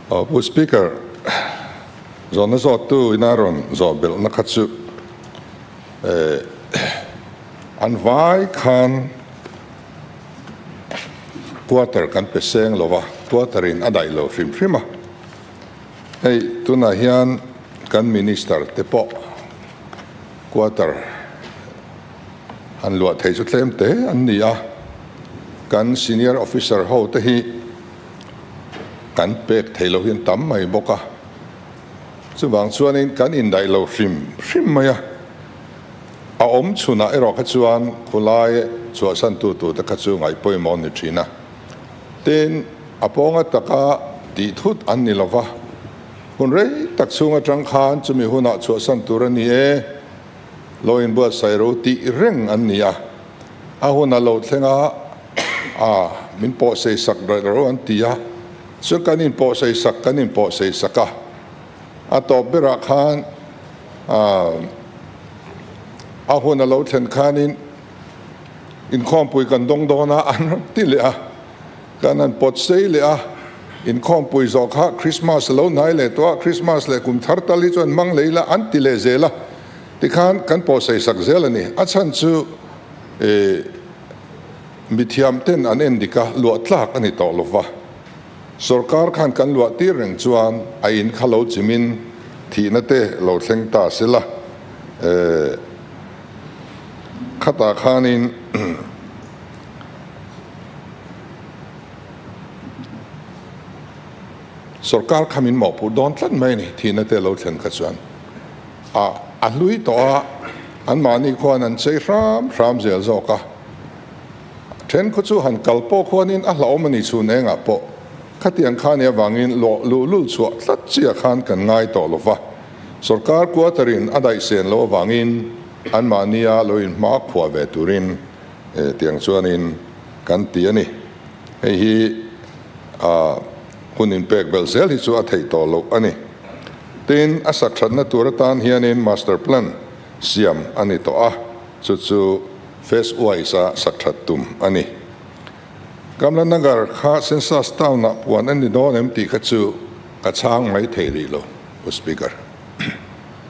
Pu Speaker, zawhna zawttu ina rawn zawh belhna kha chu an vai khan quarter kan pe seng lo va, quarter in a daih lo hrim hrim a. Hei tunah hian kan Minister te pawh quarter han luah thei chu tlem te an ni a, kan senior officer ho te hi kan pek thei lo hian tam mai bawk a, chuvang chuanin kan indaih lo hrim hrim mai a, a awm chhunah erawh kha chuan khulai chhuahsan tu tur te kha chu ngaih pawimawh ni thin a, tin a pawnga taka tih thut an ni lova, hun rei tak chhung atang khan chumi hunah chhuahsan tur a ni e. Lo inbuatsaih ro tih reng an ni a, a hun a lo thleng a, a min pawhsei sak reh ro an ti a, chu kan inpawhsei sak kan inpawhsei sak a, a tawp berah khan a hun a lo thlen khanin inkhawmpui kan dawng dawn a an rawn ti leh a, kan han pawtsei leh a, inkhawmpui zawh kha Christmas a lo hnai leh tawh a, Christmas leh kum thar tal hi chuan mang lei la an ti leh zel a. Tikhan kan pawhsei sak zel a ni. A chhan chu mithiam ten an en dik a, luah tlak a ni tawh lo va. Sorkar khan kan luah tir reng chuan a in kha lo chimin thihna te lo thleng ta se la. Khatah khanin sorkar kha min mawhpurh dawn tlat mai a ni, thihna te lo thlen kha chuan. A a hlui tawh a, anmahni khuan an chei hram hram zel zawk a. Then khu chu han kal pawh khuanin a hlauhawm a ni chhun engah pawh. Khatiang kha nia vangin lawh luh lul chhuah tlat chiah khan kan ngai tawh lo va. Sorkar quarter in a daih sen loh avangin anmahnia lo inhma khuah ve turin tiang chuanin kan ti a ni. Hei hi a hun inpek belh zel hi chu a theih tawh loh a ni. Tin, a sak thatna tur atan hianin master plan siam a ni tawh a, chu chu phase wise-a sak that tum a ni. Kamla Nagar kha Census Town-ah puan a ni dawn em tih kha chu ka chhang mai thei rih lo, Pu Speaker.